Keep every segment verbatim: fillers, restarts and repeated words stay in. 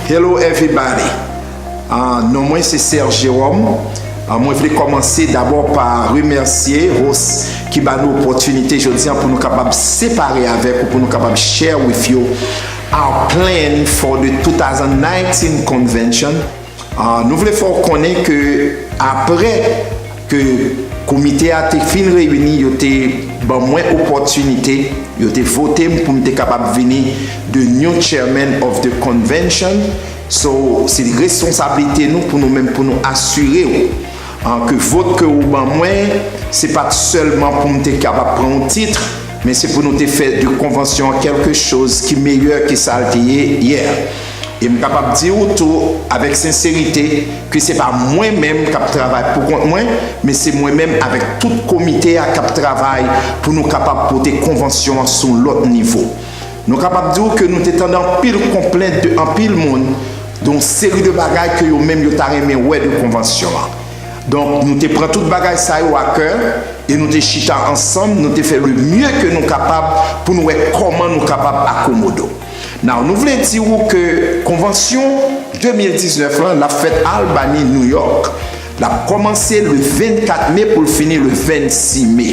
Hello everybody. Ah, non mwen se Serge Jérôme. Ah, mwen vle kòmanse dabò pa remèsye host ki ba nou opòtinite jodi an pou nou kapab separe avèk ou, pou nou kapab share with you our plan for the two thousand nineteen convention. Ah, nou vle fè w konnen ke apre ke komite a te fin reyini, yo te ban mwen opòtinite, yo te vote m pou m te kapab vini the new chairman of the convention. So, se responsablite nou pou nou menm, pou nou asire w, ah, ke vot ke ou ban mwen, se pa t sèlman pou m te kapab pran yon tit, men se pou nou te fè de konvansyon an kèlke choz ki meyè ke sa l te ye yè. E m kapab di w tou avèk senserite ke se pa mwen menm k ap travay pou kont mwen, men se mwen menm avèk tout komite a k ap travay pou nou kapab pote konvansyon an sou lòt nivo. Nou kapab di w ke nou te tande anpil konplent de anpil moun de yon seri de bagay ke yo menm yo ta renmen wè de konvansyon an. Donk, nou te pran tout bagay sa yo a kè e nou te chita ansanm, nou te fè le mieux ke nou kapab pou nou wè kòman nou kapab akomode w. Now, nou vle di w ke konvansyon de mil diznèf lan, l ap fèt Albany, New York. L ap kòmanse le vennkat me pou l fini le vennsis me.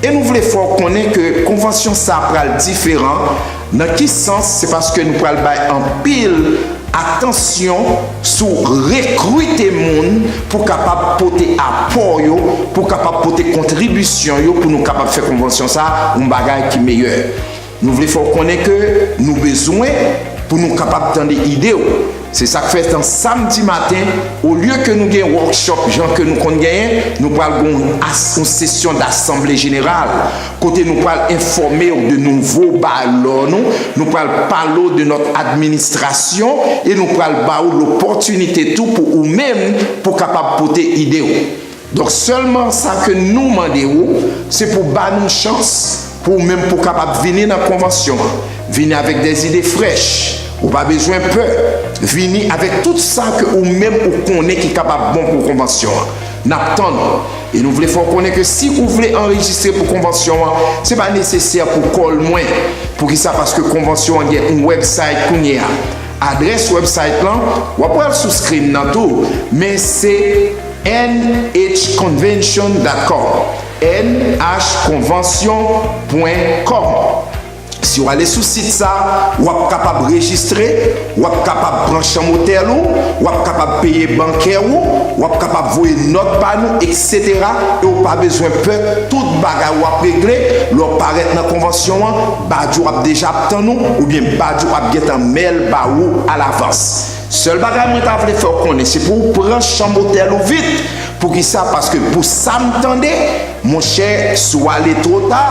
E nou vle fè w konnen ke konvansyon sa a pral diferan. Nan ki sans? Se paske nou pral bay anpil atansyon sou rekrite moun pou kapab pote apò yo, pou kapab pote kontribisyon yo, pou nou kapab fè konvansyon sa a yon bagay ki meyè. Nou vle fè w konnen ke nou bezwen pou nou kapab tande ide w. Se sa k fè nan samdi maten, olye ke nou gen workshop jan ke nou konn genyen, nou pral gen yon as-, yon sesyon dasanble jeneral, kote nou pral enfòme w de nouvo bylaw nou, nou pral pale w de nòt administrasyon e nou pral ba w lopòtinite tou pou ou menm pou kapab pote ide w. Donk, sèlman sa ke nou mande w, se pou ba nou chans pou ou menm pou kapab vini nan konvansyon an. Vini avèk de zide frèch. Ou pa bezwen pè. Vini avèk tout sa ke ou menm ou konnen ki kapab bon pou konvansyon an. N ap tann ou. E nou vle fè w konnen ke si ou vle anrejistre pou konvansyon an, se pa nesesè pou call mwen. Poukisa? Paske konvansyon an gen yon website kounye a. Adrès website lan, w ap wè l sou screen nan tou, men se N H convention dot com. N H convention point com. Si w ale sou sit sa, w ap kapab rejistre, w ap kapab pran chanm otèl ou, w ap kapab peye bankè ou, w ap kapab voye nòt ba nou, etsetera. E w pa bezwen pè, tout bagay w ap regle. Lè w parèt nan konvansyon an, badge ou ap deja ap tann ou, oubyen badge ou ap gentan mail ba ou alavans. Sèl bagay mwen ta vle fè w konnen, se pou w pran chanm otèl ou vit. Poukisa? Paske pou sa m tande, monchè, si w ale two ta,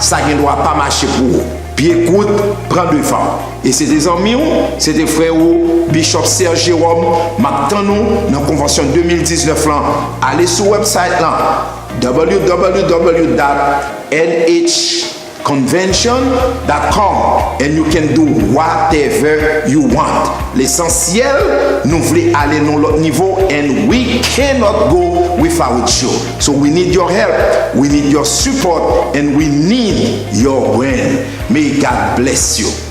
sa gen dwa pa mache pou ou. Pye kout, pran devan. E se te zanmi w, se te frè ou, Bishop Serge Jérôme, m ap tann ou nan konvansyon de mil diznèf lan. Ale sou website lan, w w w dot N H convention dot com, and you can do whatever you want. Lesansyèl, nou vle ale nan lòt nivo, and we cannot go without you. So we need your help, we need your support, and we need your brand. May God bless you.